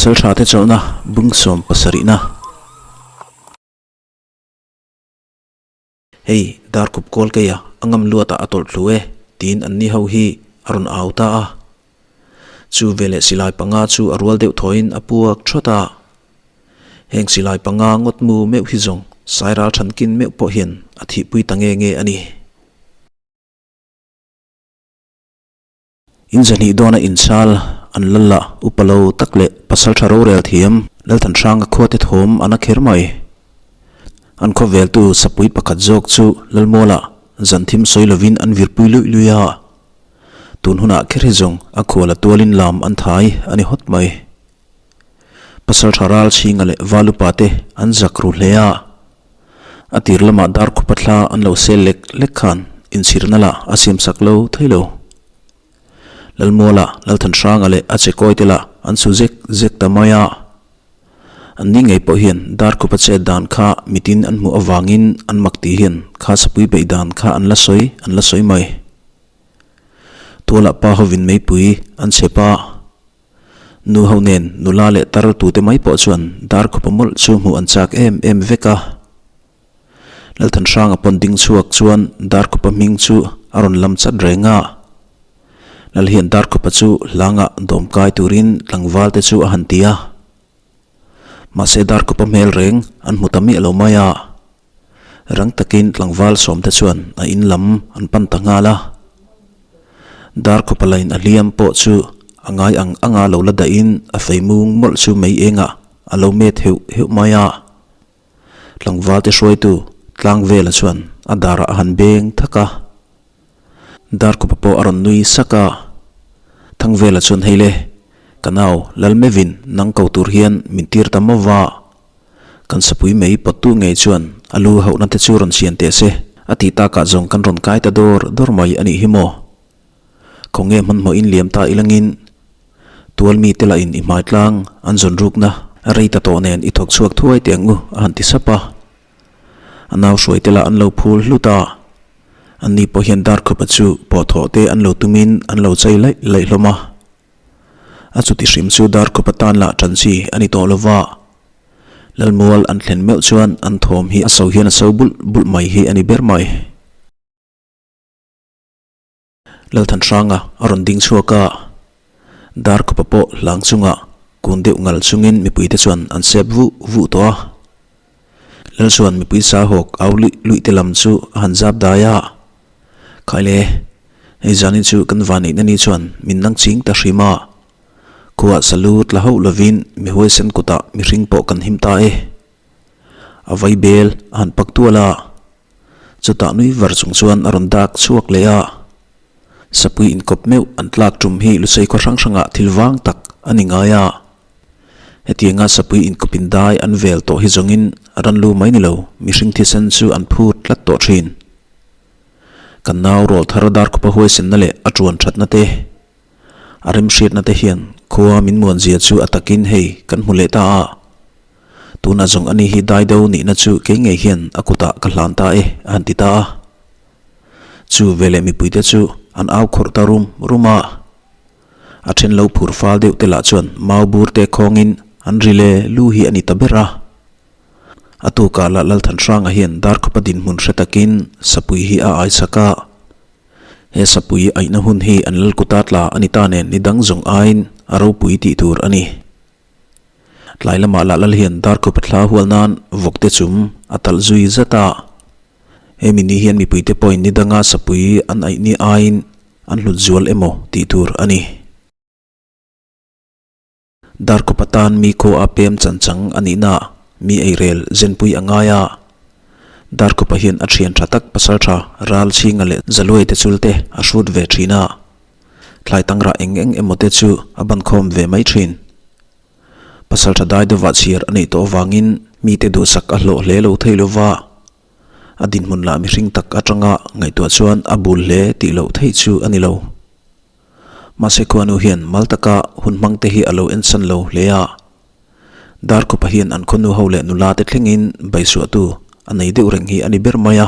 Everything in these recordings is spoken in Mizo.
Pasalṭha te chawlhna bung 70na. Hei, darkhup kawl keia a ngam luatah a tawlh thlu e, tiin anni ho hi a rawn au ta a. Chu veleh silai panga chu a rual deuh thawiin a puak thawt a. Heng silai panga ngawt mu meuh hi zawng Sairal thankin meuh pawh hian a thihpui ta nge nge a ni. In zahnih dawna inchal an lal a, upa lo tak leh pasaltha rorel thiam Lalthanhranga khuate thawm an a kher mai. An khawveltu sapui pakhat zawk chu Lalmuala zan thim sawi lovin an virpui luih luih a, tun hunah kher hi zawng a khuala tualin lam an thai a ni hawt mai. Pasaltha ral chhinga leh valupa te an zak ru hle a. A tir lamah darkhupa thla an lo sel lek lek khan inchhirna lah a siamsak lo thei lo. Lalmuala, Lalthanhranga leh a chekawi te lah an su zek zek ta mai a. An ni ngei pawh hian darkhupa chet dan kha mitin an hmuh avangin an mak tih hian kha sapui beih dan kha an la sawi an la sawi mai. Tualah pa hovin meipui an chhep a. Nu ho nen nula leh tar tute mai pawh chuan dar khawpa mawlh chu hmuh an chak em em vek a. Lalthanhranga pawn ding chhuak chuan dar khawpa hming chu a rawn lam chat reng a. Lal hian dar khawpa chu hlangah dawm kai turin tlangval te chu a han ti a. Mahse dar khawpa hmel reng an hmu ta miah lo mai a. Rang takin tlangval sawmte chuan a in lam an pan ta nghal a. Darkhawpa lain a hliam pawh chu a ngai ang anga lo la dahin a fei mung mawlh chu mei engah a lo met heuh heuh mai a. Tlangvalte hruaitu Tlangvela chuan a darah a han beng thak a. Darkhawpa pawh a rawn nui sak a. Thangvela chuan hei le, ka nau Lalmevin nang ko tur hian min tir ta maw va. Kan sapui mai pawttu ngei chuan a lu hauhna te chu rawn sian teh se, a tih takah zawng kan rawn kai ta dawr dawr mai a nih hi maw? Khawnge hmanhmawh in liam ta ilangin tual mi te lahin i hmai tlang an zawn rukna a rei ta tawh nen i thawk chhuak thuai teh ang u a han ti sap a. A nau hruai te lah an lo phul hlut a, anni pawh hian darkhawpa chu pawhthawh te an lo tumin an lo chei laih laih hlawm a. A chuti hrim chu darkhawp atan lah ṭan chi a ni tawh lo va. Lalmual an thlen meuh chuan an thawm hi a so hian a so bulh bulh mai hi a ni ber mai. Lalthanhranga a rawn ding chhuak a, darkhawpa pawh hlang chungah kun deuh ngal chungin mipuite chuan an sep vuh vuh tawh a. Lal chuan mipui sa hawk au luih luih te lam chu a han zap dai a. Khaile, hei zanin chu kan vanneihna ni chuan min nang ching ta hrim a. Khuah salu tla hauh lovin mi huaisen kutah mihring pawh kan him ta e. A vai bel a han pak tual a. Chutah nui var chung chuan a rawn dak chhuak leh a. Sapui inkawp meuh an tlak tum hi Lusei khaw hrang hrangah thil vang tak a ni ngai a. Hetianga sapui inkawpin dai an vel tawh hi zawngin ran lu mai ni lo, mihring thisen chu an phut tlat tawh thin. Kan nau rawl thar darkhawpa huaisenna leh a tuan thatna te, a remhriatna te hian khua min muan zia chu a takin hei kan hmu leh ta a. Tunah zawng ani hi dai do nihna chu kei ngei hian a kutah ka hlan ta e a han ti ta a. Chu veleh mipuite chu an au khawrh ta rum rum a. A then lo phur fal deuh te lah chuan mau bur te khawngin an ri le lu hi a ni ta ber a. A tukah lah Lalthanhranga hian darkhawpa dinhmun hre takin sapui hi a ai chak a. He sapui aihna hun hi an lalkuta tla a ni ta nen ni dang zawng aiin a ropui tih tur a ni. Tlai lamah lah lal hian darkhawpa thla hual nan vawkte chum a talh zui zat a. Hemi ni hian mipuite pawhin ni danga sapui an aih ni aiin an hlut zual emaw tih tur a ni. Darkawpa tan mi khaw a pem chan chang a nihna mi eirel zenpui a ngai a. Darkawpa hian a thian tha tak pasal tha ral chhinga leh zaluai te chul te a hrut ve thin a. Thlai tangrah eng eng emaw te chu a ban khawm ve mai thin. Pasal tha dai deuhvah chhiar a neih tawh avangin mite duhsak a hlawh hle lo thei lova. A dinhmun lah mihring tak atanga ngaihtuah chuan a bul hle tih loh theih chu a ni lo. Mahse khuanu hian mal taka hun hmang te hi a lo ensan lo hle a. Darkhupa hian an khawnu ho leh nula te thlengin baisuahtu a nei deuh reng hi a ni ber mai a.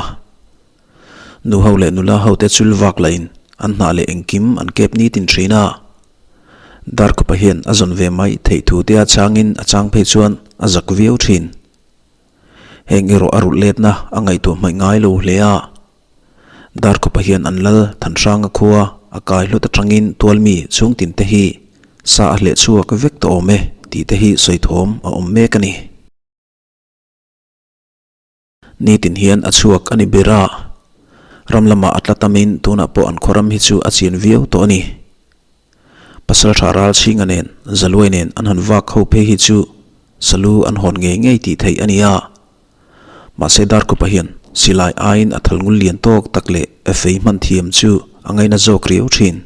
Nu ho leh nula ho te chul vak lahin an hnah leh engkim an kep nitin thin a. Darkhupa hian a zawn ve mai theih thu te a changin a chang phei chuan a zak viau thin. Heng erawh a rulh letna a ngaihtuah hmaih ngai lo hle a. Darkhupa hian an lal Thanhranga khua a kai hlawt atangin tualmi chhungtin te hi sa a hleh chhuak vek tawh awm e tih te hi sawi thawm a awm mek a ni. Nitin hian a chhuak a ni ber a, ram lamah a tla tamin tunah pawh an khawram hi chu a chian viau tawh a ni. Pasaltha Ralchhinga nen Zaluai nen an han vak ho phei hi chu salu an hawn ngei ngei tih theih a ni a. Mahse Darkhupa hian silai aiin a thal ngul lian tawk tak leh a fei hman thiam chu a ngaina zawk riau thin.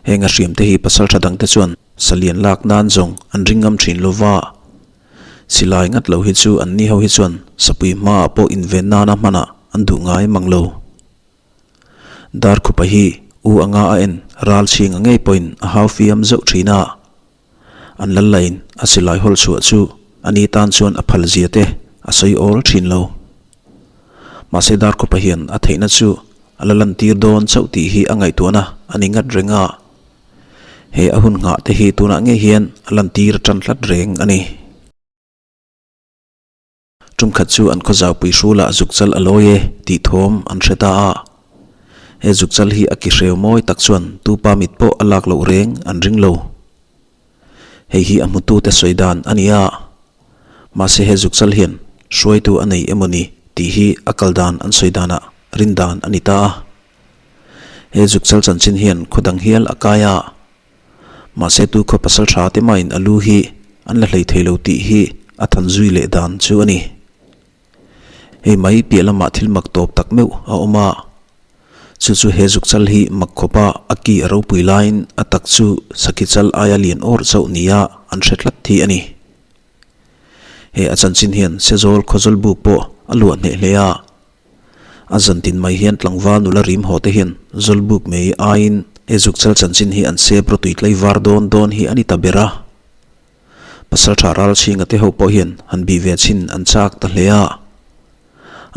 Heng a hriam te hi pasaltha dangte chuan salian lak nan zawng an ring ngam thin lo va. Silai ngat lo hi chu an ni ho hi chuan sapui hmaah pawh inven nana hmanah an duh ngai mang lo. Darkhupa hi u anga a en ral chhing a ngei pawhin a hau fiam zeuh thin a. An lal lain a silai hawl chhuah chu a ni tan chuan a phal zia te a sawi awl thin lo. Mahse Darkhupa hian a theihna chu a la lantir dawn chauh tih hi a ngaihtuahna a ni ngat reng a. He a hun nghah te hi tunah ngei hian a lantir tan hlat reng a ni. Tumkhat chu an khawzaupui hrulah zukchal a lawi e tih thawm an hre ta a. He zukchal hi a ki hreu mawi tak chuan tupa mit pawh a lak loh reng an ring lo. Hei hi a hmutute sawi dan a ni a. Mahse he zukchal hian hruaitu a nei emaw ni tih hi a kal dan an sawi danah rin dan a ni ta a. He zukchal chanchin hian khaw dang hial a kai a. Mahse tu khaw pasal tha te mahin a lu hi an la hlei thei lo tih hi a than zui leh dan chu a ni. Hei mai piah lamah thil mak tawp tak meuh a awm a. Chu chu he zukchal hi mak khawpa a ki a ropui laiin a tak chu sakhi chal aia lian awr chauh nia an hre tlat hi a ni. He a chanchin hian Sezawl khawzawl buk pawh a luah hneh hle a. A zantin mai hian tlangval nula rim haw te hian zawlbuk mai aiin he zukchal chanchin hi an sep rawtui tlei var dawn dawn hi a ni ta ber a. Pasaltha Ralchhinga te ho pawh hian han bih ve chhin an chak ta hle a.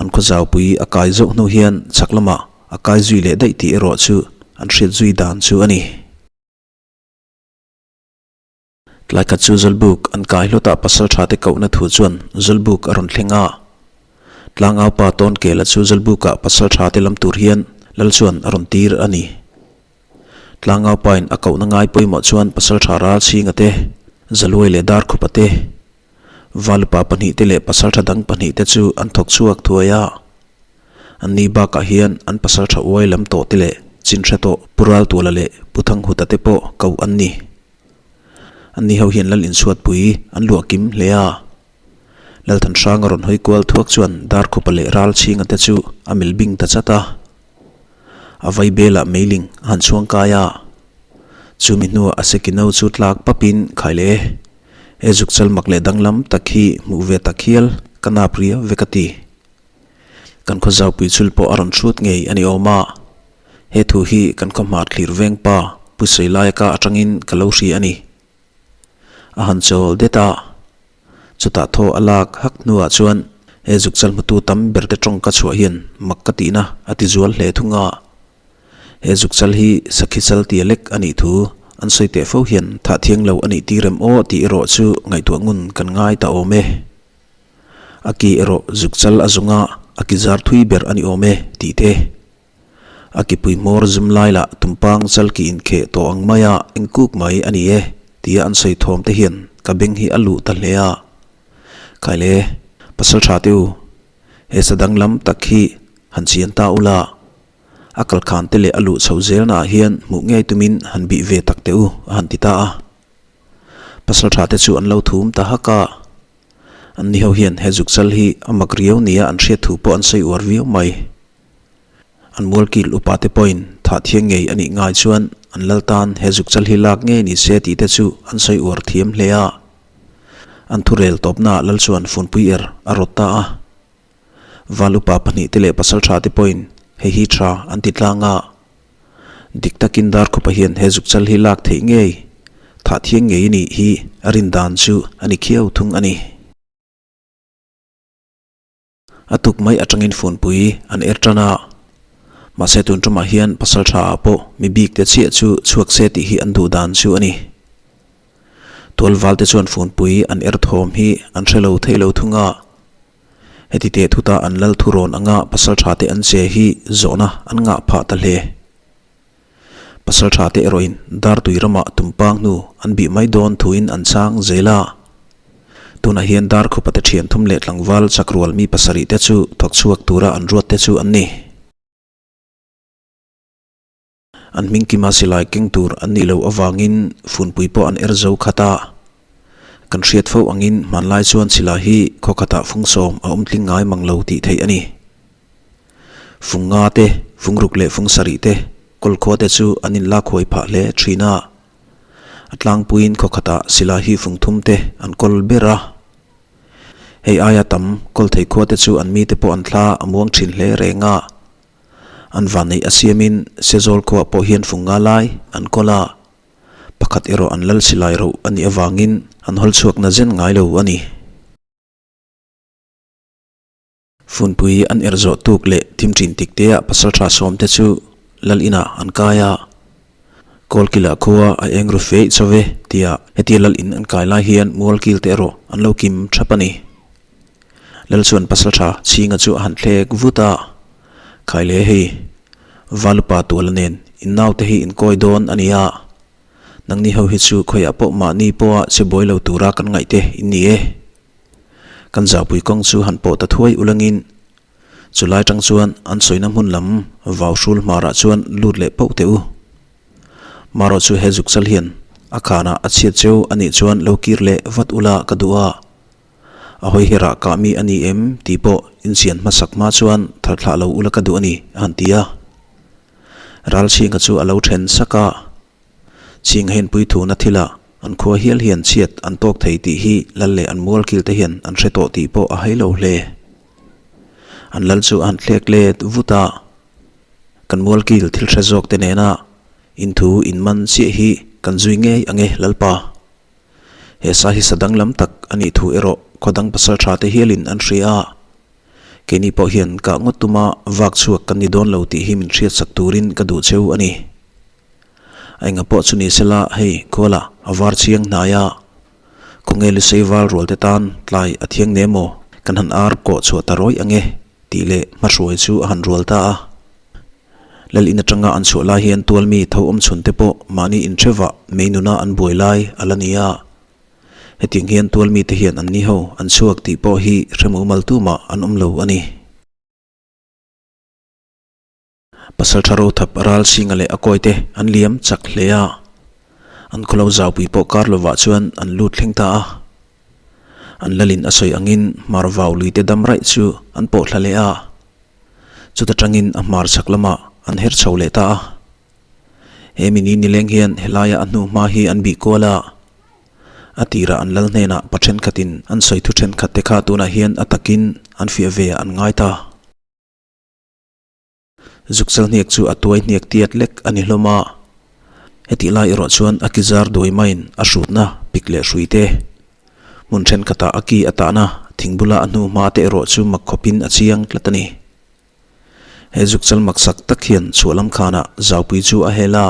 An khawzaupui a kai zauh hnu hian chhak lamah a kai zui leh daih tih erawh chu an hriat zui dan chu a ni. Tlai khat chu Zawlbuk an kai hlawt a pasal tha te kohna thu chuan Zawlbuk a rawn thleng a. Tlangau pa tawn kela chu Zawlbukah pasal tha te lam tur hian lal chuan a rawn tir a ni. Tlangau pain a kohna ngai pawimawh chuan pasal tha ral chhinga te, Zaluai leh Darkhupa te, Valupa pahnihte leh pasaltha dang pahnihte chu an thawk chhuak thuai a. An ni bakah hian an pasaltha uai lam tawh te leh chinhre tawh Pu Raltuala leh Pu Thanghuta te pawh koh an ni. An ni ho hian lal inchhuatpui an luah kim hle a. Lalthanhranga rawn hawi kual thuak chuan Darkhupa leh Ralchhinga te chu a mil bing ta chat a. A vai belah meiling a han chhuang kai a. Chumi hnuah a seki no chu tlak papin khai leh e. He zukchal mak leh danglam tak hi hmuh ve tak hial ka nap riau ve ka ti. Kan khaw zaupui chul pawh a rawn hrut ngei a ni awm a. He thu hi kan khaw hmar thlir veng pa Pu Sawilaia atangin ka lo hria a ni. A han chawl det a. Chutah thaw a lak hak hnuah chuan he zukchal hmutu tam ber te tawng ka chhuah hian mak ka tihna a ti zual hle thung a. He zukchal hi sakhi chal tia lek a nih thu an sawi teh fo hian thah thiang lo a nih tir em aw tih erawh chu ngaihtuah ngun kan ngai ta awm e. A ki erawh zukchal a zunga a ki zar thui ber a ni awm e tih te. A kipui hmawr zum lai lah tumpang chal ki inkheh tawh ang maia engkuk mai a ni e tia an sawi thawm te hian ka beng hi a luh ta hle a. Khaile, pasal tha te u, he sa danglam tak hi han chian ta ula. A kalkhan te leh a luh chhoh zelnaah hian hmuh ngei tumin han bih ve tak teh u a han ti ta a. Pasal tha te chu an lo thum ta hak a. An ni ho hian he zukchal hi a mak riau nia an hriat thu pawh an sawi uar viau mai. An mualkil upa te pawhin thah thiang ngei a nih ngai chuan an lal tan he zukchal hi lak ngei ni se tih te chu an sawi uar thiam hle a. An thurel tawpnaah lal chuan funpui er a rawt ta a. Val upa pahnihte leh pasal tha te pawhin hei hi tha an ti tlang a. Dik takin Darkhupa hian he zukchal hi lak theih ngei, thah thiang ngei nih hi a rin dan chu a ni khiau thung a ni. A tuk mai atangin funpui an er tan a. Mahse tun ṭumah hian pasal ṭha ah pawh mi bik te chiah chu chhuak se tih hi an duh dan chu a ni. Tualval te chuan funpui an er thawm hi an hre lo thei lo thung a. Heti teh thuta an lal thurawn anga pasal ṭha te an che hi zawhna an ngah phah ta hle. Pasal ṭha te erawhin Dartui ramah tumpang hnu an bih mai dawn thuin an chang zel a. Tunah hian Darkhupa te ṭhian thum leh tlangval chakrual mi pasarih te chu thawk chhuak tura an ruat te chu an ni. An hming kima silai keng tur an nih loh avangin funpui pawh an er zo khat a. Kan hriat fo angin hmanlai chuan silai hi khaw khatah fung sawm a awm tling ngai mang lo tih theih a ni. Fung nga te, fung ruk leh fung sarih te kawlkhua te chu an inlak huai phah hle thin a. A tlangpuiin khaw khatah silai hi fung thum te an kawl ber a. Hei aia tam kawl thei khua te chu an mite pawh an thla a muang thin hle reng a. An vanneih a siamin Sezawl khuaah pawh hian fung nga lai an kawl a. Pakhat erawh an lal silai roh a nih avangin an hawl chhuak na zen ngai lo a ni. Funpui an er zawh tuk leh thim thin tik te ah pasal tha sawm te chu lal inah an kai a. Kawlkila khua a eng ru feih chauh e tia hetia lal in an kai lai hian mualkil te erawh an lo kim thap a ni. Lal chuan pasal tha chhinga chu a han thlek vut a, Khaile hei, Valupa tuala nen in naute hi in kawi dawn a nia. Nangni ho hi chu khawiah pawh mahni pawha che buai lo tura kan ngaih te in ni e. Kan zaupui kawng chu han pawh ta thuai ulangin chulai tang chuan an sawina hmun lam vau hrul hmarah chuan lut leh pauh teh u. Marawh chu he zuk chal hian a khanah a chhiat cheu a nih chuan lo kir leh vat ula ka duh a. A hawi herah kah mi a ni em tih pawh inchian hmasak hma chuan thar thlah lo ula ka duh a ni a han ti a. Ralchhinga chu a lo then sak a. Chhing henpui thuna thilah an khua hial hian chhiat an tawk thei tih hi lal leh an mualkil te hian an hre tawh tih pawh a hai lo hle. An lal chu a han thlek let vut a, Kan mualkil thil hre zawk te nena inthu inman chiah hi kan zui ngei ang e Lalpa. He sa hi sa danglam tak a nih thu erawh khaw dang pasal tha te hialin an hria a. Keini pawh hian kah ngawt tuma vak chhuak kan ni dawn lo tih hi min hriatsak turin ka duh cheu a ni. A enga pawh chu ni sela hei khuala a var chiang hnai a, khawnge Lusei val rual te tan tlai a thiang ne maw kan han ar kawh chhuah ta rawih ang e tih leh hmahruai chu a han rual ta a. Lal in atanga an chhuah lai hian tual mi tho awm chhun te pawh mahni inhrevah mei nuna an buai lai a la ni a. Hetiang hian tual mite hian an ni ho an chhuak tih pawh hi hre mumal tumah an awm lo a ni. Pasal tha Rothap Ralsinga leh a kawite an liam chak hle a, an khawlo zaupui pawh kar lovah chuan an lut thleng ta a. An lalin a sawi angin hmar vau luite dam raih chu an pawh thla leh a, chuta tangin a hmar chhak lamah an her chho leh ta a. He mini nileng hian helaia a hnu hma hi an bih kual a, a tirah an lal hnenah pa thenkhatin an sawi thu thenkhat te kha tunah hian a takin an fiah ve an ngai ta. Zukchal hniak chu a tuai hniak tiat lek a ni hlawm a, hetih lai erawh chuan a ki zar duai maiin a hrutna pik leh hrui te, hmun thenkhatah a ki a tahna thing bula a hnu hma te erawh chu mak khawpin a chiang tlat a ni. He zukchal maksak tak hian chhuahlam khanah zaupui chu a hel a,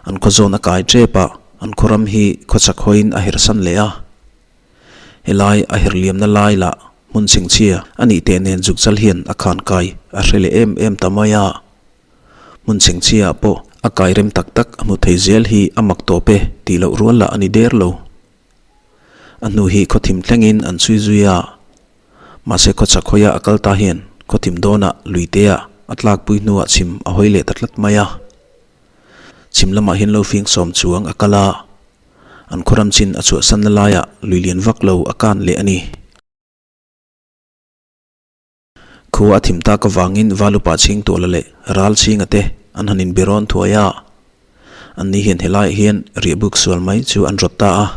an khaw zawn a kai tep a, an khaw ram hi khawchhak hawiin a hersan leh a. Helai a herliamna lai lah hmun chhingchhia a nih teh nen zukchal hian a khan kai a hre leh em em ta mai a. Hmun chhingchhia ah pawh a kai rem tak tak a hmu thei zel hi a mak tawp e tih loh rual lah a ni der lo. A hnu hi khawthim thlengin an chhui zui a. Mahse khawchhak hawia a kal ta hian khawthim dawnah luitea a tlakpui hnuah chhim a hawi leh ta tlat mai a. Chhim lamah hian lo fing sawm chuang a kal a. An khawram chin a chhuahsanna laiah lui lian vak lo a kan leh a ni. Khua a thim tak avangin Valupa chhing tuala leh ral chhinga te an han inbe rawn thuai a. Anni hian helaiah hian riahbuk sual mai chu an rawt ta a.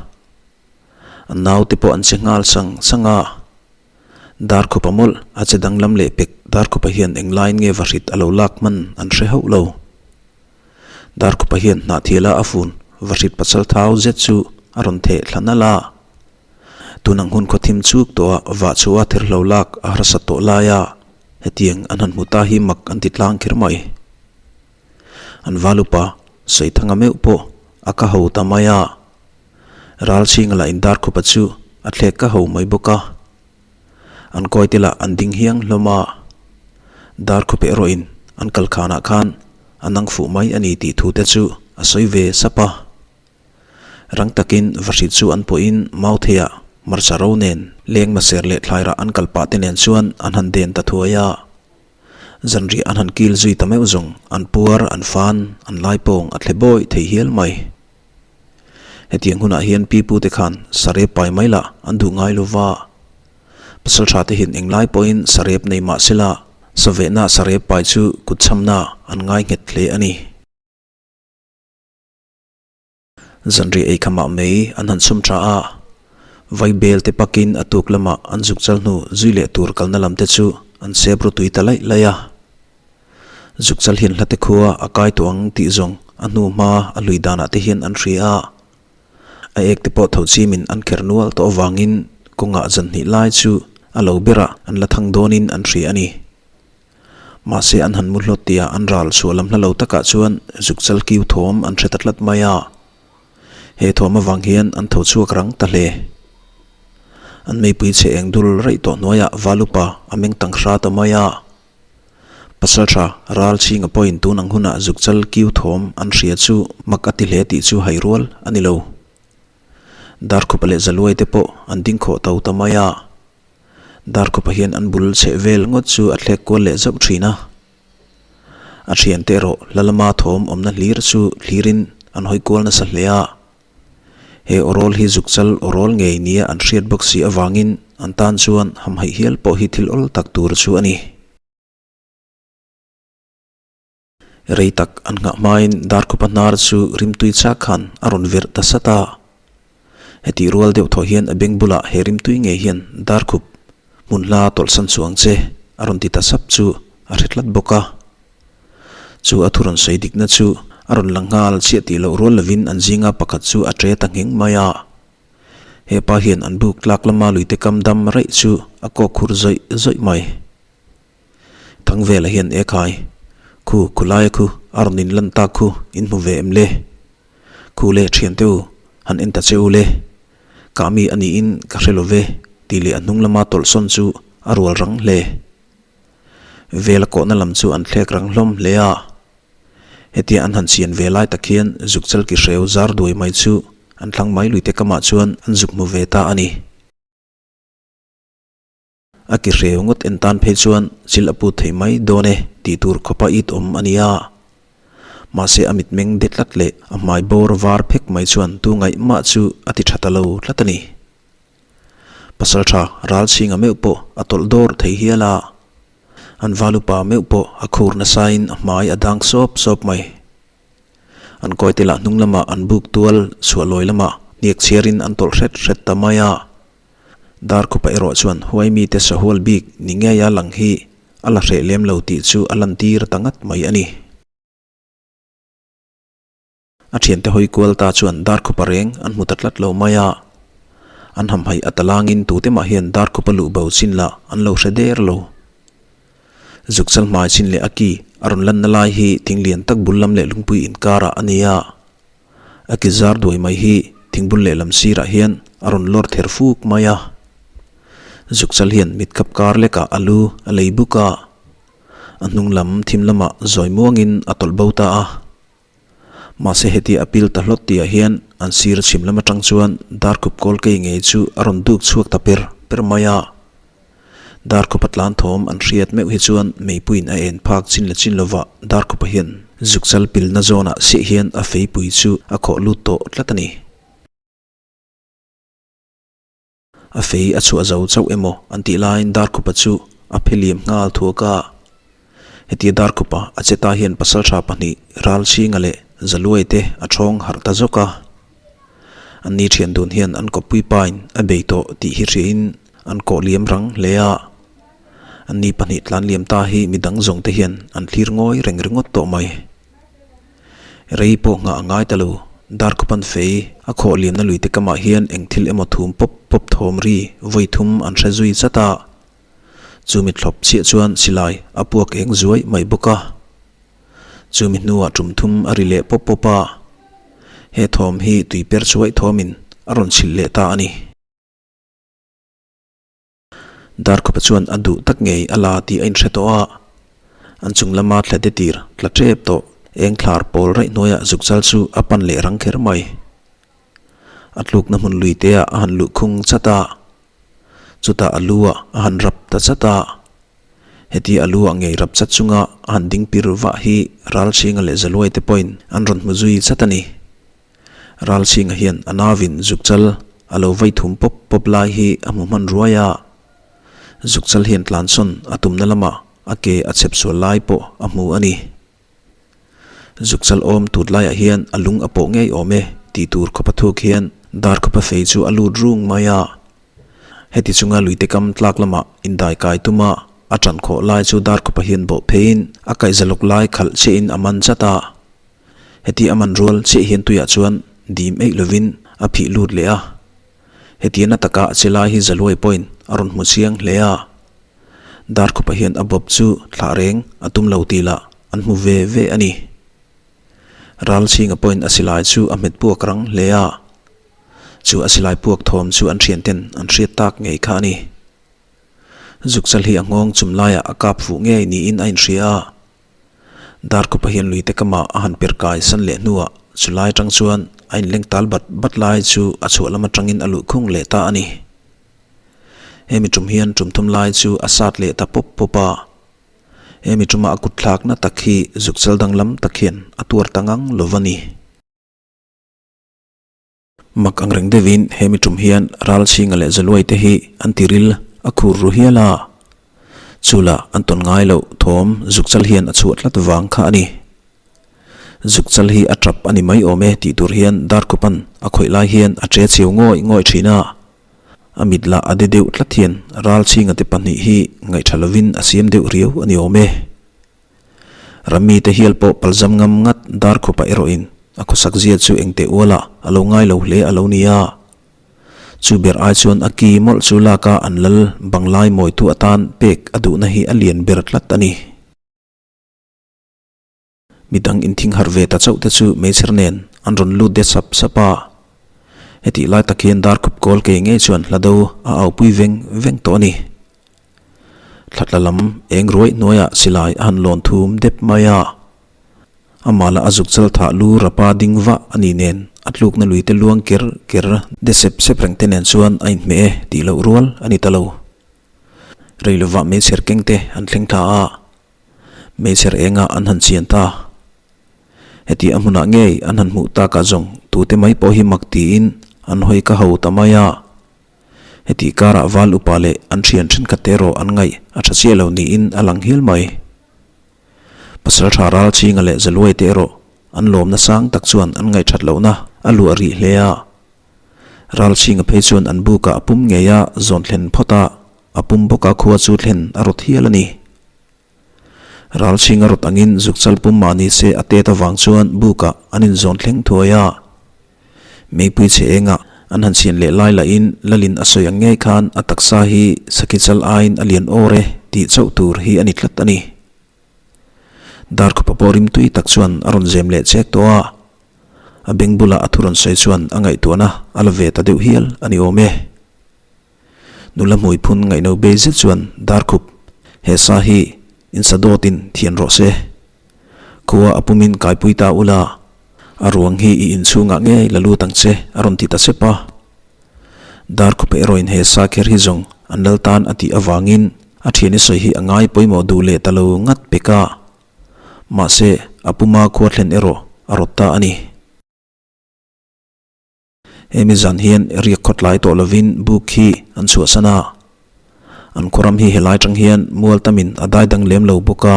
An naute pawh an che nghal sang sang a. Darkhupa mawlh a che danglam leh pek Darkhupa hian englaiin nge vahrit a lo lak hman an hre hauh lo. Darkhupa hian hnahthiala a fun vahrit pasal thau zet chu a rawn theh thla nalh a. Tun ang hun khaw thim chuk tawhah vah chhuah a therhlo lak a harsat tawh lai a. Hetiang an han hmu ta hi mak an ti tlang kher mai. An valupa Saithanga meuh pawh a ka ho ta mai a. Ralchhinga lah in Darkhupa chu a thlek ka ho mai bawk a. An kawite lah an ding hiang hlawm a. Darkhupa erawhin an kalkhanah khan a nang fuh mai a ni tih thu te chu a sawi ve sap a. Rang takin Vahrit chu an pawhin Mautheiah hmarcha ro nen leng hmaser leh thlairah an kal pah te nen chuan an han den ta thuai a. Zanriah an han kil zui ta meuh zawng an puar, an fan, an laipawng a thle bawi thei hial mai. Hetiang hunah hian pipu te khan sarep pai mai lah an duh ngai lo va. Pasaltha te hian englai pawhin sarep nei mah sela savehna sarep pai chu kutchhamna an ngai nghet hle a ni. Zanriah ei khamah mai an han chhum tha a, Vaibel te pakin a tuk lamah an zuk chal hnu zui leh tur kalna lam te chu an sep ru tui ta laih laih a. Zuk chal hian hlate khua a kai tawh ang tih zawng a hnu hma a hlui danah te hian an hria a. A ek te pawh tho chimin an kher nual tawh avangin kawngah zan hnih lai chu a lo berah an la thang dawnin an hria a ni. Mahse an han mu hlawt tia an ral chhuah lam hla lo takah chuan zukchal kiu thawm an hre ta tlat mai a. He thawm avang hian an tho chhuak rang ta hle. An meipui chhe eng dul raih tawh hnuaiah Valupa a meng tang hra ta mai a. Pasaltha ral chhinga pawhin tun ang hunah zukchal kiu thawm an hria chu mak a ti hle tih chu hai rual a ni lo. Darkhupa leh Zaluai te pawh an ding khawh to ta mai a. Darkhupa hian an bul chheh vel ngawt chu a thlek kual leh zauh thin a. A thiante erawh hla lama thawm awmna hlir chu thlirin an hawi kual nasa hle a. He awrawl hi zukchal awrawl ngei nia an hriat bawk si avangin an tan chuan hamhaih hial pawh hi thil awl tak tur chu a ni. Rei tak an nghah hmain Darkhupa hnar chu rimtui chak khan a rawn virh ta sat a. Hetih rual deuh thaw hian a beng bulah he rimtui ngei hian Darkhup hmun hla tawlhsan chuang che a rawn ti ta sap chu a hre tlat bawk a. Chu a thu rawn sawi dikna chu a rawn lang nghal chiah tih loh rual lovin an zinga pakhat chu a ṭe ta ngheng mai a. He pa hian an buk tlak lama luite kam dam raih chu a kawk khur zawih zawih mai. Thangvela hian e khai, Khu, khulaia khu, a rawn in lan tak khu, in hmu ve em le? Khu le, thiante u, han en ta che u le. Kah mi a niin ka hre lo ve, tih leh a hnung lama tawlhsawn chu a rual rang hle. Vela kawhna lam chu an thlek rang hlawm hle a. Hetia an han chian ve lai tak hian zukchal ki hreu zar duai mai chu an thlang mai luite kamah chuan an zuk hmu ve ta a ni. A ki hreu ngawt en tan phei chuan chil a put thei mai dawn e tih tur khawpa it awm a nia. Mahse a mitmeng de tlat leh a hmai bawr var phek mai chuan tu ngaih mah chu a ti tha ta lo tlat a ni. Pasaltha Ralchhinga meuh pawh a tawlh dawr thei hial a. An valupa meuh pawh a khur nasain a hmai a dang sawp sawp mai. An kawite lah hnung lamah an buk tual chhuah lawi lamah hniak chhiarin an tawlh hret hret ta mai a. Darkhupa erawh chuan huai mite sahual bik ni ngeia lang hi a la hreh lem lo tih chu a lantir ta ngat mai a ni. A thiante hawi kual ta chuan Darkhupa reng an hmu ta tlat lo mai a. An hamhaih a talangin tute mah hian Darkhupa luh bo chin lah an lo hre der lo. Zukchal hmai chin leh a ki a rawn lanna lai hi thing lian tak bul lam leh lungpui inkarah a ni a. A ki zar duai mai hi thingbul lehlam sirah hian a rawn lawr ther fuk mai a. Zukchal hian mit kap kar lekah a lu a lei buk a, a hnung lam thim lamah zawi muangin a tawlh bo ta a. Mahse hetia a pil ta hlawt tihah hian an sir chhim lam atang chuan darkhup kawl kei ngei chu a rawn duk chhuak ta per per mai a. Darkhupa tlan thawm an hriat meuh hi chuan meipuiin a en phak chin la chin lovah Darkhupa hian zukchal pilna zawnah siah hian a feipui chu a khawh lut tawh tlat a ni. A fei a chhuah zo chauh emaw an tih laiin Darkhupa chu a phe liam nghal thuak a. Hetia Darkhupa a che ta hian pasaltha pahnih Ralchhinga leh Zaluai te a thawng harh ta zawk a. An ni thian dun hian an kawppui pain a bei tawh tih hi hriain an kawh liam rang hle a. An ni pahnih tlan liam ta hi midang zawng te hian an thlir ngawi reng ringawt tawh mai. Rei pawh nghah a ngai ta lo, Darkhupan fei a khawh liamna lui te kamah hian eng thil emaw thum pawp pawp thawm ri vawi thum an hre zui zat a. Chumi thlawp chiah chuan silai a puak eng zuai mai bawk a. Chumi hnuah tum thum a ri leh pawp pawp a. He thawm hi tui per chuaih thawmin a rawn chhilh leh ta a ni. Darkhupa chuan a duh tak ngei a la tih a inhre tawh a. An chung lama thla te tir tla tep tawh eng thlar pawl raih hnuaiah zukchal chu a pan leh rang kher mai. A tlukna hmun lui te ah a han luh khung chat a, chutah a lu ah a han rap ta chat a. Heti a lu ah ngei rap chat chunga a han ding pir vah hi Ralchhinga leh Zaluai te pawhin an rawn hmu zui chat a ni. Ralchhinga hian a nauvin zukchal a lo vai thum pawp pawp lai hi a hmu hman ruai a, zukchal hian tlansawn a tumna lamah a ke a chhep sual lai pawh a hmu a ni. Zukchal awm tut laiah hian a lung a pawh ngei awm e tih tur khawpa thuk hian Darkhawpa fei chu a lut rung mai a. Heti chunga luite kam tlak lamah indai kai tuma a tan khawh lai chu Darkhawpa hian bawh pheiin a kaihza lawk lai khalh chiahin a man chat a. Heti a man rual chiah hian tuiah chuan dim eih lovin a phih lut leh a. Hetiana taka a che lai hi Zaluai pawhin a rawn hmu chiang hle a. Darkhupa hian a bawp chu thlah reng a tum lo tih lah an hmu ve ve a ni. Ralchhinga pawhin a silai chu a hmet puak rang hle a. Chu a silai puak thawm chu an thianten an hriat tak ngei kha a ni. Zukchal hi a nghawng chum laiah a kap fuh ngei niin a inhria a. Darkhupa hian luite kamah a han per kai san leh hnuah chu lai atang chuan a inleng tal bat bat lai chu a chhuah lam atangin a luh khung leh ta a ni. Hemi tum hian tum thum lai chu a sat leh ta pawp pawp a. Hemi tuma a kut thlakna tak hi zukchal danglam tak hian a tuar ta ngang lo va ni. Mak ang reng deuhin hemi tum hian Ralchhinga leh Zaluai te hi an ti ril a khur ru hial a. Chula an tawn ngai loh thawm zukchal hian a chhuah tlat vang kha a ni. Zukchal hi a tap a ni mai awm e tih tur hian Darkhupan a khawih lai hian a che cheu ngawih ngawih thin a. A mit lah a de deuh tlat hian Ralchhinga te pahnih hi ngaihtha lovin a siam deuh riau a ni awm e. Rammi te hial pawh palzam ngam ngat Darkhupa erawhin a khawsak zia chu engteh ualah a lo ngai lo hle a lo ni a. Chu ber ai chuan a ki mawlh chu laka an lal banglai mawitu atan pek a duhna hi a lian ber tlat a ni. Midang inthing harh ve ta chauh te chu meichher nen an rawn lut de sap sap a. Hetih lai tak hian Darkhup kawl kei ngei chuan hlado a aupui veng veng tawh a ni. Thlatla lam eng ruai hnuaiah silai a han lawn thum dep mai a. Amah lah a zuk chal thah lu rapa ding vah a nih nen a tlukna lui te luang ker ker de sep sep reng te nen chuan a inhmeh e tih loh rual a ni ta lo. Rei lovah meichher keng te an thleng thla a, meichher engah an han chian ta. Heti a hmunah ngei an han hmuh takah zawng tute mai pawh hi mak tiin an hawi ka ho ta mai a. Heti karah val upa leh an thian thenkhat te erawh an ngaih a tha chiah lo niin a lang hial mai. Pasaltha Ralchhinga leh Zaluai te erawh an lawmna sang tak chuan an ngaihthat lohna a luah rih hle a. Ralchhinga phei chuan an bukah a pum ngei a zawn thlen phawt a, a pum bawka khua chu thlen a rawt hial a ni. Ralchhinga rawt angin zukchal pum mah ni se a tet avang chuan bukah an inzawn thleng thuai a. Meipui chhe engah an han chhian leh lai lahin Lalin a sawi ang ngei khan a taksa hi sakhi chal aiin a lian awr e tih chauh tur hi a ni tlat a ni. Darkhupa pawh rimtui tak chuan a rawn zem leh chek tawh a, a beng bulah a thu rawn sawi chuan a ngaihtuahna a la ve ta deuh hial a ni awm e. Nula hmui phun ngaihno bei zet chuan Darkhup, he sa hi insa dawtin thian rawh se. Khua a pumin kaipui ta ula, a ruang hi i inchhungah ngei la lut ang che a rawn ti ta sep a. Darkhup erawhin he sa kher hi zawng an lal tan a tih avangin a thiani sawi hi a ngai pawimawh duh leh ta lo ngat pek a. Mahse, a puma khua thlen erawh a rawt ta a ni. Hemi zan hian riak khawtlai tawh lovin buk hi an chhuahsan a, an khawram hi helai tang hian mual tamin a dai dang lem lo bawk a,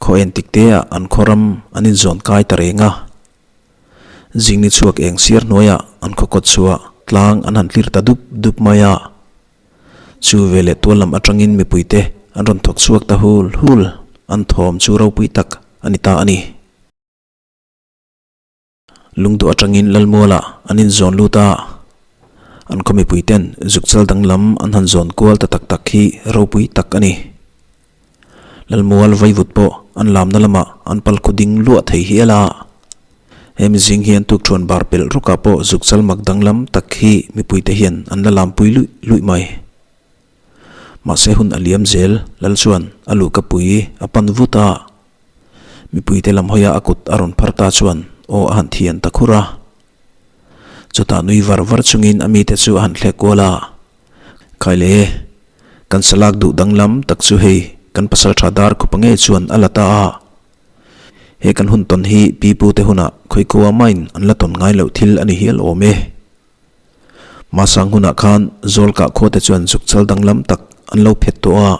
khaw en tik te ah an khawram an inzawn kai ta reng a. Zingni chhuak eng siar hnuaiah an khaw kawt chhuah tlang an han tlir ta dup dup mai a. Chu veleh tual lam atangin mipuite an rawn thawk chhuak ta hul hul, an thawm chu ropui tak a ni ta a ni. Lungduh atangin Lalmualah an inzawn lut a. An khaw mipui ten zukchal danglam an han zawn kual ta tak tak hi ropui tak a ni. Lalmual vaivut pawh an lamna lamah an pal khaw ding luah thei hial a. He mizing hian tukthuan bar pelh rawkah pawh zukchal mak danglam tak hi mipuite hian an la lampui luih luih mai. Mahse hun a liam zel, Lal chuan a luhka pui a pan vut a. Mipuite lam hawia a kut a rawn phar ta chuan aw a han thian ta khur a. Chutah nui var var chungin a mite chu a han thlek kual a, Khai le, kan salak duh danglam tak chu hei kan pasaltha dar khupa ngei chuan a la ta a. He kan hun tawn hi pi pute hunah khawikua main an la tawn ngai loh thil a ni hial awm e. Hmasang hunah khan Zawlkah khuate chuan zukchal danglam tak an lo phet tawh a.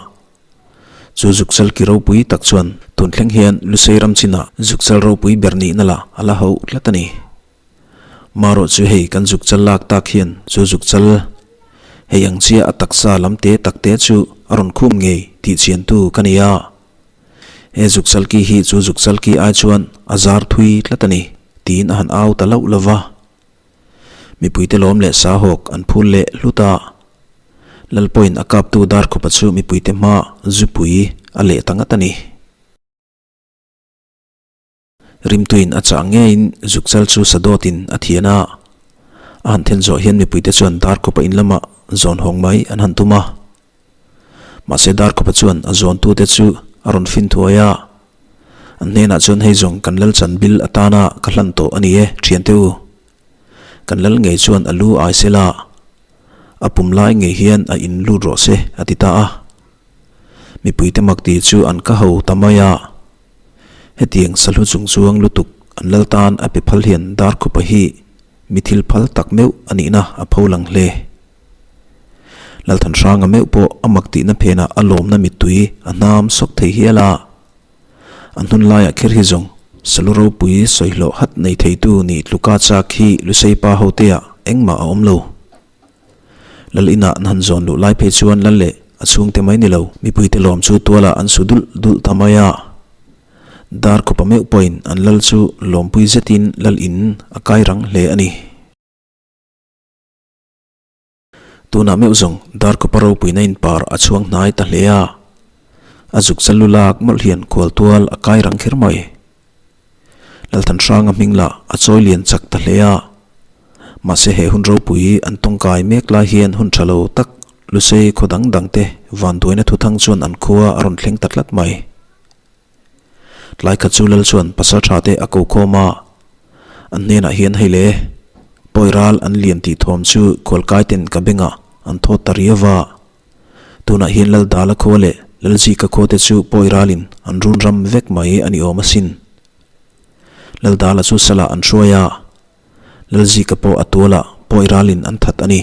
Chu zukchal ki ropui tak chuan tun thleng hian Lusei ram chinah zukchal ropui ber nihna lah a la hauh tlat a ni. Marawh chu hei kan zukchal lak tak hian chu zukchal hei ang chiah a taksa lam te tak te chu a rawn khum ngei tih chiantu ka ni a. He zukchal ki hi chu zukchal ki ai chuan a zar thui tlat a ni tiin a han au ta lauh lo va. Mipuite lawm leh sahawk an phul leh hlut a. Lalpawhin a kaptu Darkhupa chu mipuite hma zupui a leh ta ngat a ni. Rimtuin a chah ngeiin zukchal chu sadawtin a thian a. A han then zawh hian mipuite chuan Darkhupa in lamah zawn hawng mai an han tum a. Mahse Darkhupa chuan a zawntute chu a rawn fin thuai a. An hnenah chuan hei zawng kan lal chan bil atana ka hlan tawh a ni e, thiante u. Kan lal ngei chuan a lu ai se la, a pum lai ngei hian a in lut rawh se a ti ta a. Mipuite mak ti chu an ka ho ta mai a. Hetiang sahlu chung chuang lutuk an lal tan a pe phal hian Darkhupa hi mi thil phal tak meuh a nihna a pho lang hle. Lalthanhranga meuh pawh a mak tihna phenah a lawmna mittui a hnam sawk thei hial a. A hnun laiah kher hi zawng salu ropui sawihlawh hat nei theitu nih tluka chak hi Luseipa hoteah engmah a awm lo. Lal inah an han zawn luh lai phei chuan lal leh a chhungte mai ni lo mipuite lawm chu tualah an su dulh dulh ta mai a. Dar khawpa meuh pawhin an lal chu lawmpui zetin lal in a kai rang hle a ni. Tunah meuh zawng Darkawpa ropuina in par a chhuang hnai ta hle a, a zuk chal lu lak mawlh hian khual tual a kai rang kher mai. Lalthanhranga hming lah a chawi lian chak ta hle a, mahse he hun ropui an tawngkai mek lai hian hun tha lo tak Lusei khaw dang dang te vanduaina thuthang chuan an khua a rawn thleng ta tlat mai. Tlai khat chu Lal chuan pasal tha te a ko khawm a, an hnenah hian hei le, pawi ral an lian tih thawm chu khualkai ten ka bengah an thawt ta riau va. Tunah hian Lal Dala khua leh Lal Zika khua te chu pawi ralin an run ram vek mai a ni awm asin. Lal Dala chu salah an hruai a, Lal Zika pawh a tualah pawi ralin an that a ni.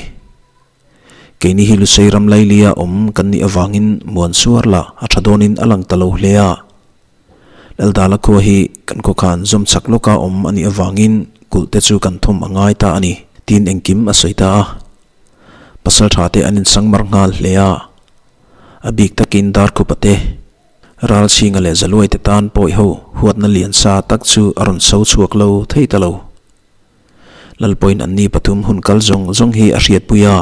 Keini hi Lusei ram lailia awm kan nih avangin muan suar lah a tha dawnin a lang ta lo hle a. Laldala khua hi kan khawkhan zawm chak lawka awm a nih avangin kulh te chu kan thawm a ngai ta a ni tiin engkim a sawi ta a. Pasal tha te an insang mar nghal hle a. A bik takin Darkhupa te, Ralchhinga leh Zaluai te tan pawih ho huatna lian sa tak chu a rawn so chhuak lo thei ta lo. Lalpawiin anni pathum hun kal zawng zawng hi a hriatpui a,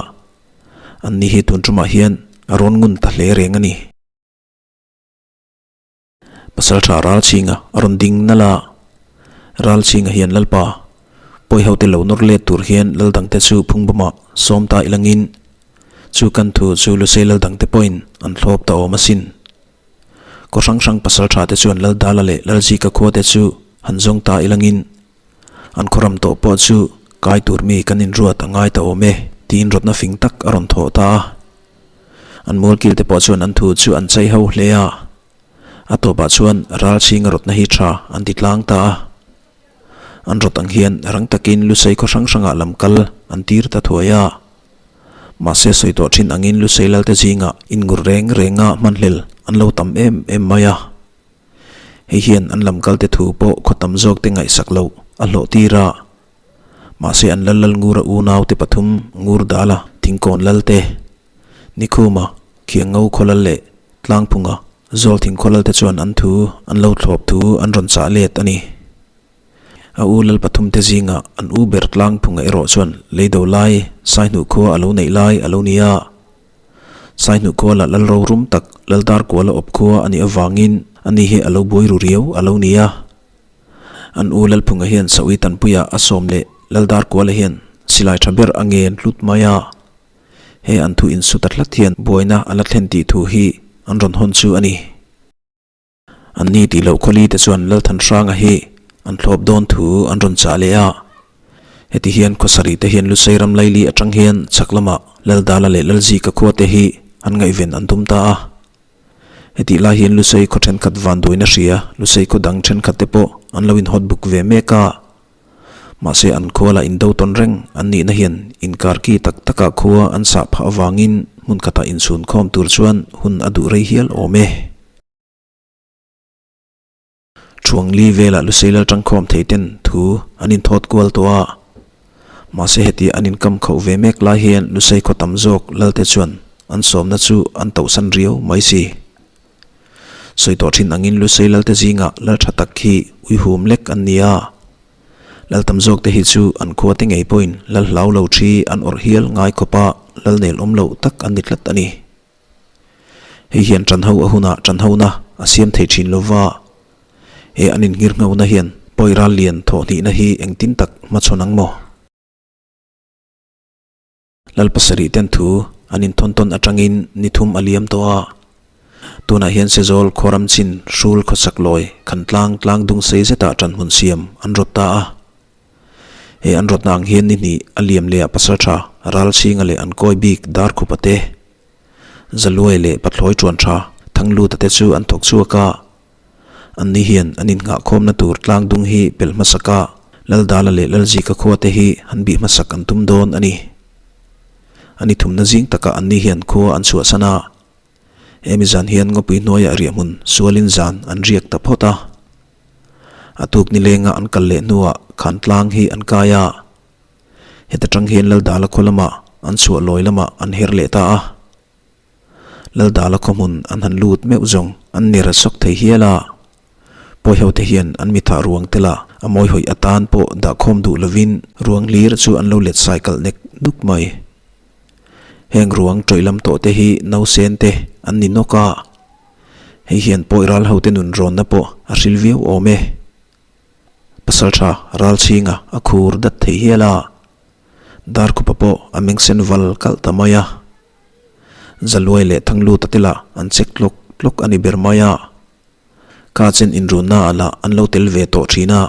anni hi tun tumah hian a rawn ngun ta hle reng a ni. Pasaltha Ralchhinga a rawn ding nalh a, Ralchhinga hian Lalpa, pawi hote lo nawr let tur hian lal dangte chu phungbawmah sawm ta ilangin chu kan thu chu Lusei lal dangte pawhin an thlawp ta awm asin. Khaw hrang hrang pasaltha te chuan Laldala leh Lalzika khua te chu han zawng ta ilangin An khawram tawh pawh chu kai tur mi kan inruat a ngai ta awm e tiin rawtna fing tak a rawn thawh ta a. An mualkil te pawh chuan an thu chu an chei ho hle a. A tawpah chuan ralchhinga rawtna hi tha an ti tlang ta a. An rawt ang hian rang takin Lusei khaw hrang hrangah lam kal an tir ta thuai a. Mahse sawi tawh thin angin Lusei lalte zingah inngur reng renga hmanhlel an lo tam em em mai a. Hei hian an lam kalte thu pawh khaw tam zawk te ngaihsak loh a hlawh tir a. Mahse an lal lal Ngura unau te pathum Ngur Dala thingkawn lal te, Nikhuma Khiangngo khaw lal leh Tlangphunga Zawlthing khaw lal te chuan an thu an lo thlawp thu an rawn chah let a ni. A u lal pathumte zinga an u ber tlangphunga erawh chuan leido lai Saihnuh khua a lo neih lai a lo ni a. Saihnuh khua lah lal rorum tak lal Darkuala awp khua a nih avangin ani hi a lo buai ru riau a lo ni a. An u Lalphunga hian Saui Tanpuia a sawm leh Lal Darkuala hian silai tha ber a ngen hlut mai a. He an thu insu ta tlat hian buaina a la thlen tih thu hi an rawn hawn chu a ni. An ni tih loh khawli te chuan Lalthanhranga hi an thlawp dawn thu an rawn chah leh a. Heti hian khawsarih te hian Lusei ram laili atang hian chhak lamah Laldala leh Lalzika khua te hi an ngaihven an tum ta a. Hetih lai hian Lusei khaw thenkhat vanduaina hria Lusei khaw dang thenkhat te pawh an lo inhawt buk ve mek a. Mahse an khua lah indo tawn reng an nihna hian inkar ki tak takah khua an sah phah avangin hmun khatah inchhun khawm tur chuan hun a duh rei hial awm e. Thuangli velah Lusei lal tangkhawm thei ten thu an inthawt kual tawh a. Mahse heti an inkam khauh ve mek lai hian Lusei khaw tam zawk lalte chuan an sawmna chu an tohsan riau mai si. Sawi tawh thin angin Lusei lalte zingah lal tha tak hi uihum lek an ni a. Lal tam zawk te hi chu an khua te ngei pawhin lal hlau lo thi an awrh hial ngai khawpa lal nel awm loh tak an ni tlat a ni. Hei hian tanho a hunah tanhona a siam thei thin lova, he an inngirnghona hian pawi ral lian thawh hnihna hi engtin tak hmachhawn ang maw? Lal pasarih ten thu an inthawn tawn atangin ni thum a liam tawh a, tunah hian Sezawl khuaram chin hrul khawsak lawi Khantlang tlang dung sei zetah tanhmun siam an rawt ta a. He an rawtna ang hian ni hnih a liam leh ah pasaltha Ralchhinga leh an kawi bik Darkhupa te Zaluai leh Pathlawi ṭuan ṭha Thangluta te chu an thawk chhuak a. Anni hian an innghahkhawmna tur tlang dung hi pelh hmasak a, Laldala leh Lalzika khua te hi han bih hmasak an tum dawn a ni. A ni thumna zing takah anni hian khua an chhuahsan a. Hemi zan hian ngawpui hnuaiah riahhmun sualin zan an riak ta phawt a. A tuk nilenga an kal leh hnuah khan tlang hi an kai a. Heta tang hian Laldala khaw lamah an chhuah lawi lamah an her leh ta a. Laldala khaw hmun an han lut meuh zawng an ner sawk thei hial a. Pawiho te hian an mithah ruang te lah a mawi hawih atan pawh dah khawm duh lovin ruang hlir chu an lo let sai kalh nek nuk mai. Heng ruang tawih lam tawh te hi nausen te an ni nawk a. Hei hian pawi ral ho te nun rawnna pawh a hril viau awm e. Pasaltha Ralchhinga a khur dat thei hial a, Darkhupa pawh a meng sen val kalh ta mai a. Zaluai leh Thangluta te lah an chek tlawk tlawk a ni ber mai a. Ka chen inrunna ah lah an lo tel ve tawh thin a.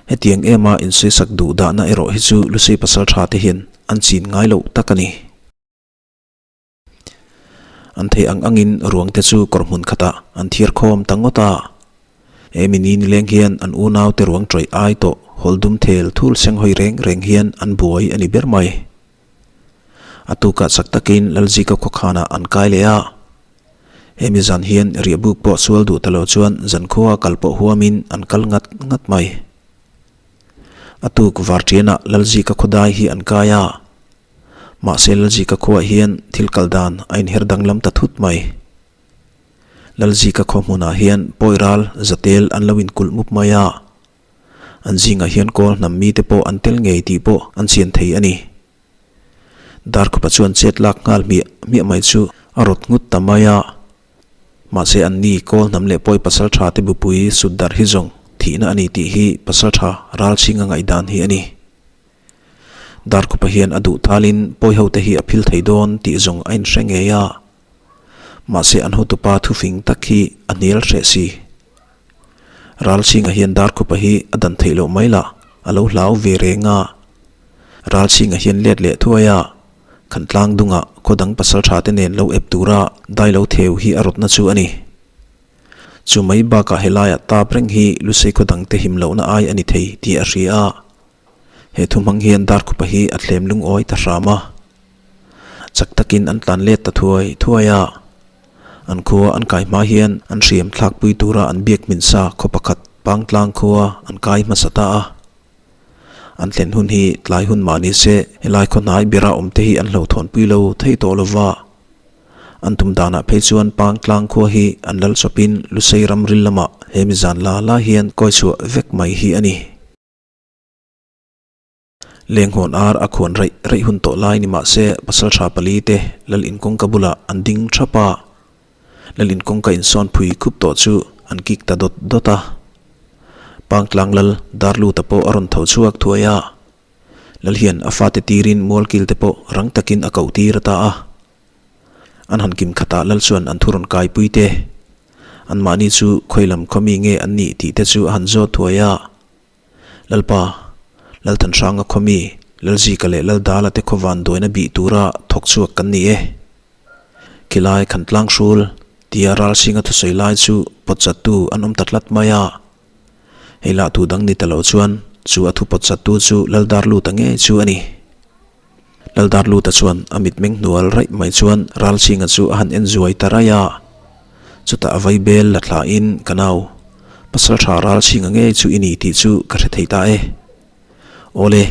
Hetiang ema insawisak duh dahna erawh hi chu Lusei Pasaltha te hian an chin ngai loh tak a ni. An theih ang angin ruang te chu kawr hmun khatah an thiar khawm ta ngawt a. Hemi ni nileng hian an unau te ruang tawih ai tawh hawl dum thel thul seng hawi reng reng hian an buai a ni ber mai. A tukah chak takin Lalzika khawkhanah an kai leh a. Hemi zan hian riahbuk pawh sual duh ta lo chuan zankhua kal pawh huamin an kal ngat ngat mai. A tuk varṭianah Lalzika khawdai hi an kai a. Mahse Lalzika khuaah hian thil kal dan a inher danglam ta thut mai. Lalzika khaw hmunah hian pawi ral zatel an lo inkulh mup mai a. An zingah hian kawl hnam mite pawh an tel ngei tih pawh an chian thei a ni. Darkhupa chuan chet lak nghal hmiah hmiah mai chu a rawt nghut ta mai a. Mahse an ni kawl hnam leh pawi pasal tha te bupui sut darh hi zawng thihna a ni tih hi pasal tha ralchhinga ngaihdan hi a ni. Darkhupa hian a duh talin pawi hote hi a phil thei dawn tih zawng a inhre ngei a. Mahse an hotupa thufing tak hi a hnial hreh si. Ralchhinga hian Darkhupa hi a dan theih loh mai lah a lo hlau ve reng a. Ralchhinga hian let leh thuai a, Khantlang dungah khaw dang pasal tha te nen lo ep tura dai lo theu hi a rawtna chu a ni. Chu mai bakah helaiah tap reng hi Lusei khaw dangte him lohna ai a ni thei tih a hria a. He thu hmang hian Darkhupa hi a thlem lungawi ta hram a. Chak takin an tlan let ta thuai thuai a. An khua an kai hma hian an hriam thlakpui tura an biak hmin sa khaw pakhat Pangtlang khua an kai hmasa ta a. An thlen hun hi tlai hun mah ni se helai khaw hnai bera awmte hi an hlauhthawnpui lo thei tawh lova. An tum danah phei chuan Pangtlang khua hi an lal chawpin Lusei ram ril lamah he mizan la la hian kawi chhuah vek mai hi a ni. Lenghawn ar a khuan raih raih hun tawh lai ni mahse pasaltha pali te lal in kawngka bulah an ding thap a. Lal in kawngka insawn phui khup tawh chu an kik ta dawt dawt a. Pangtlang lal Darluta pawh a rawn tho chhuak thuai a. Lal hian a fate tirin mualkil te pawh rang takin a koh tir a ta a. An han kim khatah lal chuan an thu rawn kaipui te, anmahni chu khawi lam khaw mi nge an nih tih te chu a han zawt thuai a. Lalpa, Lalthanhranga khaw mi, Lalzika leh Laldala te khaw van duaina bih tura thawk chhuak kan ni e. Khilai Khantlang hrul tia Ralsinga thusawi lai chu pawtchattu an awm ta tlat mai a. Hei lah tu dang ni ta lo chuan chu a thu pawtchattu chu Laldarluta ngei chu a ni. Laldarluta chuan a mitmeng hnual raih mai chuan Ralchhinga chu a han en zuai ta raih a. Chutah a vaibel la thlain, Ka nau, pasaltha Ralchhinga ngei chu i ni tih chu ka hre thei ta e. Awle,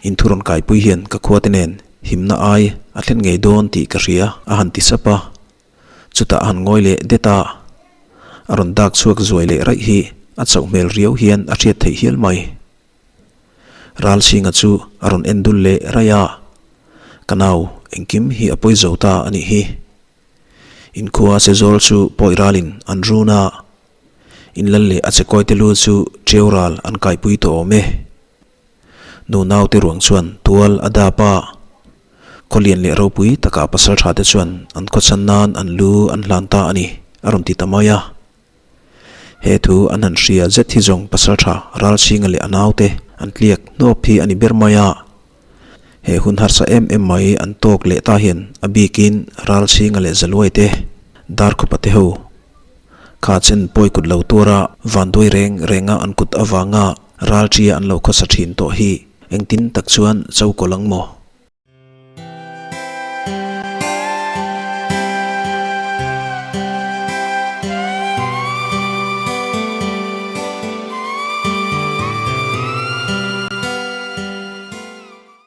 in thu rawn kaipui hian ka khuate nen himna ai a thlen ngei dawn tih ka hria, a han ti sap a. Chutah a han ngawi leh det a, a rawn dak chhuak zuai leh raih hi a chauh hmel riau hian a hriat theih hial mai. Ralchhinga chu a rawn en dul leh raih a, Ka nau, engkim hi a pawi zo ta a nih hi. Inkhua Sezawl chu pawi ralin an run a, inlal leh a chekawite lu chu ṭiau ral an kaipui tawh awm e. Nu naute ruang chuan tual a dap a, khawlian leh ropui takah pasalṭha te chuan an khawchhan nan an lu an hlan ta a ni, a rawn ti ta mai a. He thu an han hria zet hi zawng pasaltha Ralchhinga leh a naute an tliak hnawp hi a ni ber mai a. He hun harsa em em mai an tawk leh ta hian a bikin Ralchhinga leh Zaluai te, Darkhupa te ho kha chen pawi kut lo tuara vanduai reng renga an kut avanga Ralṭia an lo khawsa thin tawh hi engtin tak chuan cho kawl ang maw?